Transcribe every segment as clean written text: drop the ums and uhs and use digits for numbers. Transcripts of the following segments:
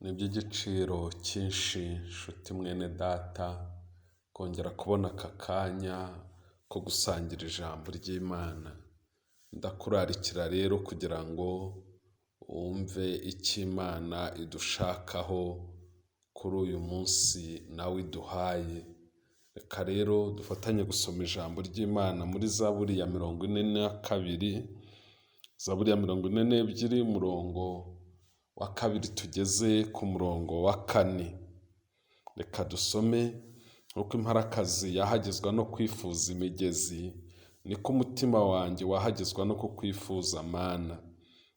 Ni iby'igiciro cyinshi nshuti mwene data kongera kubona aka kanya ko gusangira ijambo ry'Imana. Ndakurarikira rero kugira ngo wumve icyo Imana idushakaho kuri uyu munsi nawe iduhaye. Reka rero dufatanye gusoma ijambo ry'Imana muri Zaburi ya 42, Zaburi ya 42 umurongo wa 2 tugeze ku murongo wa 4. Reka dusome: nk'uko imparakazi yahagizwa no kwifuza imigezi, niko umutima wanjye wahagizwa no kukwifuza Mana.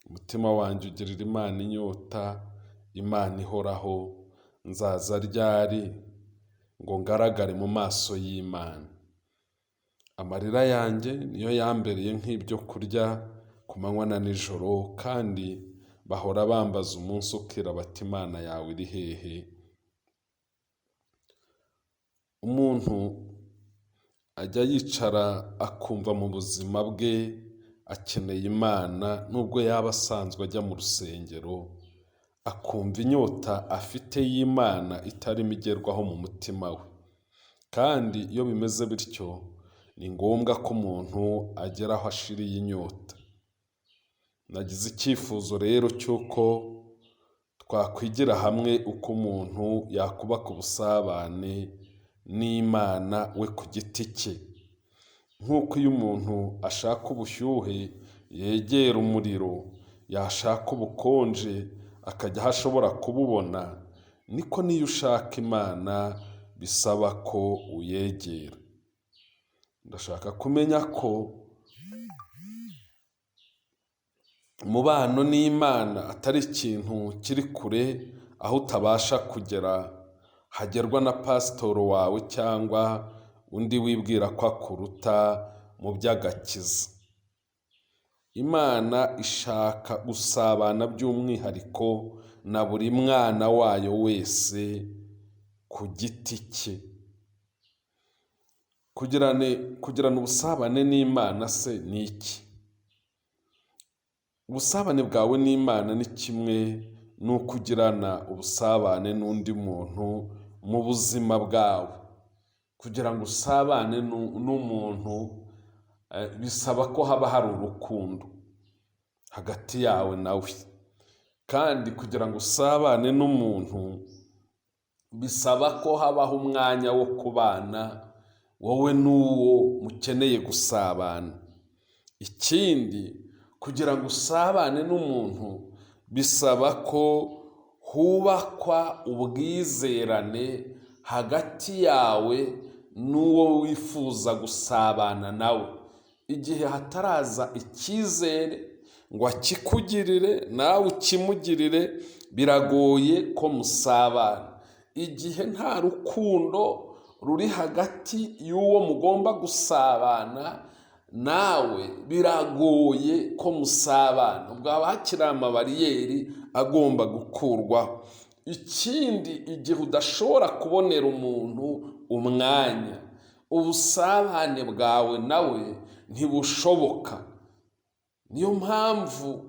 Umutima wanjye ugirira Imana inyota, Imana ihoraho. Nzaza ryari ngo ngaragare mu maso y'Imana? Amarira yanjye niyo yambereye nk'ibyo kurya ku manywa na nijoro, kandi bahora bambaza umunsi ukira bati Imana yawe iri hehe? Umuntu ajya yicara akumva mu buzima bwe akeneye Imana, nubwo yaba asanzwe ajya mu rusengero, akumva inyota afite y'Imana itarimo igerwaho mu mutima we. Kandi iyo bimeze bityo, ni ngombwa ko umuntu agera aho ashiriye inyota. Nagize icyifuzo rero cy'uko twakwigira hamwe uko umuntu yakubaka ubusabane n'Imana we ku giti cye. Nk'uko iyo umuntu ashaka ubushyuhe yegera umuriro, yashaka ubukonje akajya aho ashobora kububona, niko n'iyo ushaka Imana bisaba ko uyegera. Ndashaka kumenya ko umubano n'Imana atari ikintu kiri kure aho utabasha kugera, hagerwa na pasitoro wawe cyangwa undi wibwira ko akuruta mu by'agakiza. Imana ishaka gusabana by'umwihariko na buri mwana wayo wese ku giti cye. Kugirana ubusabane n'Imana se ni iki? Ubusabane bwawe n'Imana ni kimwe n'uko ugirana ubusabane n'undi muntu mu buzima bwawe. Kugira ngo usabane n'umuntu bisaba ko haba hari urukundo hagati yawe nawe. Kandi kugira ngo usabane n'umuntu bisaba ko habaho umwanya wo kubana wowe n'uwo mukeneye gusabana. Ikindi, kugira ngo usabane n'umuntu bisaba ko hubakwa ubwizerane hagati yawe n'uwo wifuza gusabana nawe. Igihe hataraza icyizere ngo akikugirire nawe ukimugirire, biragoye ko musabana. Igihe nta rukundo ruri hagati y'uwo mugomba gusabana nawe, biragoye ko musabana. Ubwo haba hakiri amabariyeri agomba gukurwaho. Ikindi, igihe udashobora kubonera umuntu umwanya, ubusabane bwawe nawe ntibushoboka. Niyo mpamvu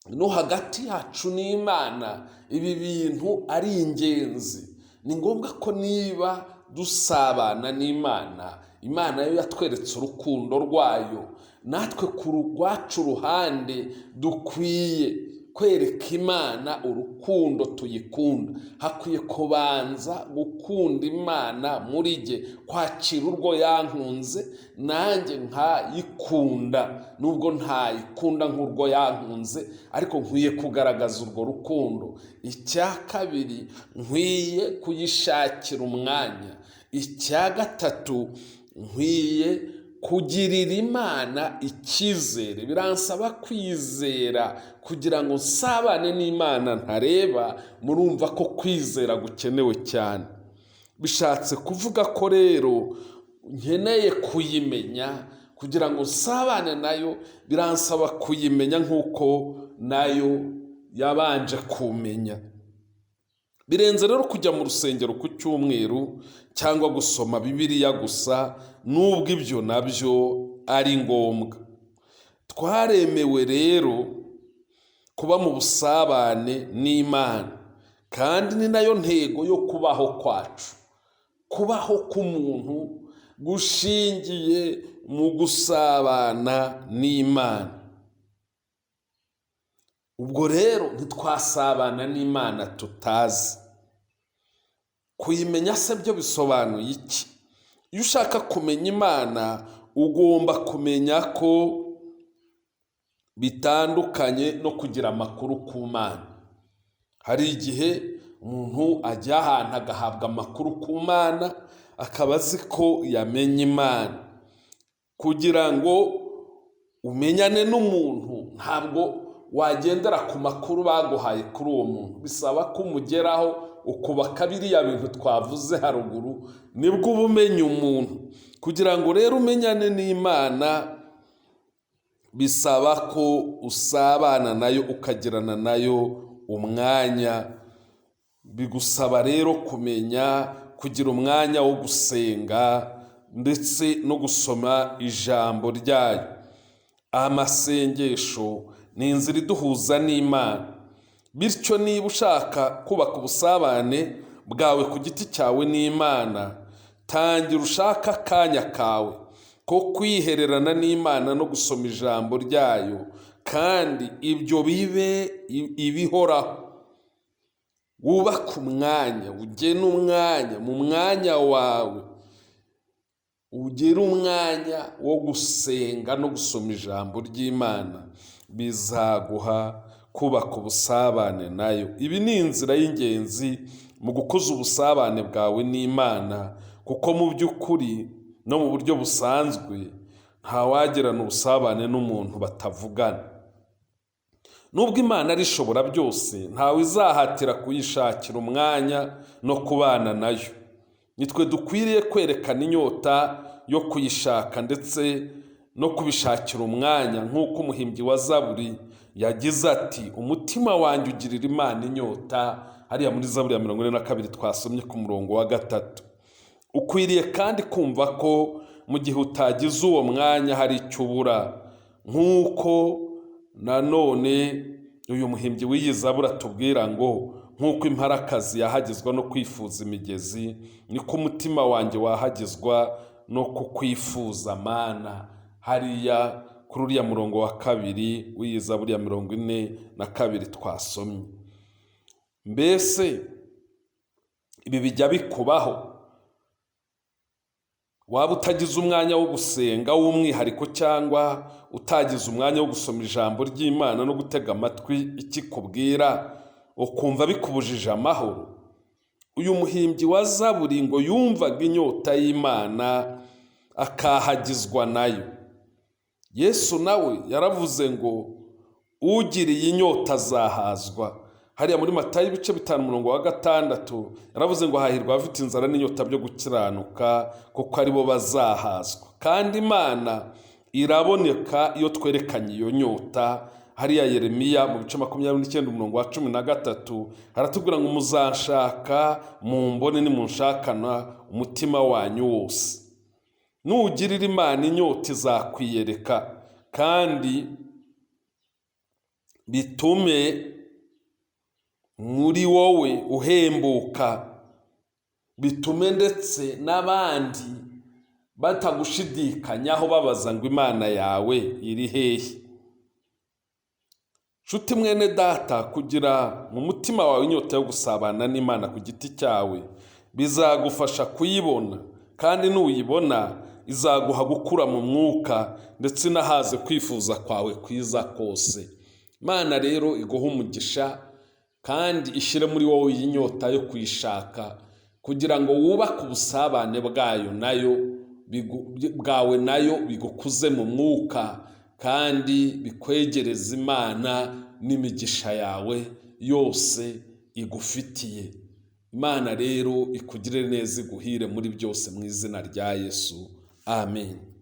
no hagati yacu n'Imana ibi bintu ari ingenzi. Ni ngombwa ko niba dusabana n'Imana, Imana yo yatweretse urukundo rwayo, natwe ku rwacu ruhande dukwiye kwereka Imana urukundo tuyikunda. Hakwiye kubanza gukunda Imana muri jye, kwakira urwo yankunze nanjye nkayikunda, nubwo ntayikunda nk'urwo yankunze, ariko nkwiye kugaragaza urwo rukundo. Icya kabiri, nkwiye kuyishakira umwanya. Icya gatatu, nkwiye kugirira Imana icyizere. Biransaba kwizera kugira ngo nsabane n'Imana ntareba. Murumva ko kwizera gukenewe cyane. Bishatse kuvuga ko rero nkeneye kuyimenya kugira ngo nsabane nayo, biransaba kuyimenya nk'uko nayo yabanje kumenya. Birenze rero kujya mu rusengero ku cyumweru cyangwa gusoma Bibiliya gusa, nubwo ibyo nabyo ari ngombwa. Twaremewe rero kuba mu busabane n'Imana, Kandi ni nayo ntego yo kubaho kwacu. Kubaho k'umuntu gushingiye mu gusabana n'Imana. Ubwo rero ntitwasabana n'Imana tutazi. Kuyimenya se byo bisobanuye iki? Iyo ushaka kumenya Imana, ugomba kumenya ko bitandukanye no kugira amakuru ku Mana. Hari igihe umuntu ajya ahantu agahabwa amakuru ku Mana, akaba azi ko yamenye Imana. Kugira ngo umenyane n'umuntu, ntabwo wagendera ku makuru baguhaye kuri uwo muntu, bisaba ko umugeraho ukubaka biriya bintu twavuze haruguru, nibwo uba umenya umuntu. Kugira ngo rero umenyane n'Imana, bisaba ko usabana nayo, ukagirana nayo umwanya. Bigusaba rero kumenya kugira umwanya wo gusenga ndetse no gusoma ijambo ryayo. Amasengesho ni inzira iduhuza n'Imana. Bityo niba ushaka kubaka ubusabane bwawe ku giti cyawe n'Imana, tangira ushake akanya kawe ko kwihererana n'Imana no gusoma ijambo ryayo, kandi ibyo bibe ibihoraho. Wubake umwanya, ugene umwanya mu mwanya wawe, ugire umwanya wo gusenga no gusoma ijambo ry'Imana, bizaguha kubaka ubusabane nayo. Ibi ni inzira y'ingenzi mu gukuza ubusabane bwawe n'Imana, kuko mu by'ukuri no mu buryo busanzwe ntawagirana ubusabane n'umuntu batavugana. Nubwo Imana ari ishobora byose, ntawe izahatira kuyishakira umwanya no kubana nayo. Nitwe dukwiriye kwerekana inyota yo kuyishaka ndetse no kubishakira umwanya, nk'uko umuhimbyi wa Zaburi yagize ati: "Umutima wanjye ugirira Imana inyota", hariya muri Zaburi ya 42 twasomye ku murongo wa 3. Ukwiriye kandi kumva ko mu gihe utagize uwo mwanya hari icyo ubura, nk'uko nanone uyu muhimbyi w'iyi zaburi atubwira ngo: "Nk'uko imparakazi yahagizwa no kwifuza imigezi, niko umutima wanjye wahagizwa no kukwifuza, Mana", hariya kuri uriya murongo wa 2 w'iyi zaburi ya 42 twasomye. Mbese ibi bijya bikubaho? Waba utagize umwanya wo gusenga w'umwihariko, cyangwa utagize umwanya wo gusoma ijambo ry'Imana no gutega amatwi ikikubwira, ukumva bikubujije amahoro? Uyu muhimbyi wa Zaburi ngo yumvaga inyota y'Imana akahagizwa nayo. Yesu nawe yaravuze ngo: "Ugiriye inyota azahazwa". Hariya muri Matayo ibice 5 umurongo wa 6, yaravuze ngo: "Hahirwa abafite inzara n'inyota byo gukiranuka, kuko aribo bazahazwa". Kandi Imana iraboneka iyo twerekanye iyo nyota. Hariya Yeremiya mu bice 29 umurongo wa 13 haratubwira ngo: "Muzanshaka mumbone nimunshakana umutima wanyu wose". Nugirira Imana inyota, izakwiyereka kandi bitume muri wowe uhembuka, bitume ndetse n'abandi batagushidikanyaho babaza ngo: "Imana yawe iri hehe?" Nshuti mwene data, kugira mu mutima wawe inyota yo gusabana n'Imana ku giti cyawe bizagufasha kuyibona, kandi nuyibona izaguha gukura mu mwuka ndetse inahaze kwifuza kwawe kwiza kose. Imana rero iguha umugisha kandi ishyire muri wowe iyi nyota yo kuyishaka, kugira ngo wubake ubusabane bwayo nayo bwawe nayo, bigukuze mu mwuka kandi bikwegereza Imana n'imigisha yawe yose igufitiye. Imana rero ikugirire neza, iguhire muri byose mu izina rya Yesu, amen.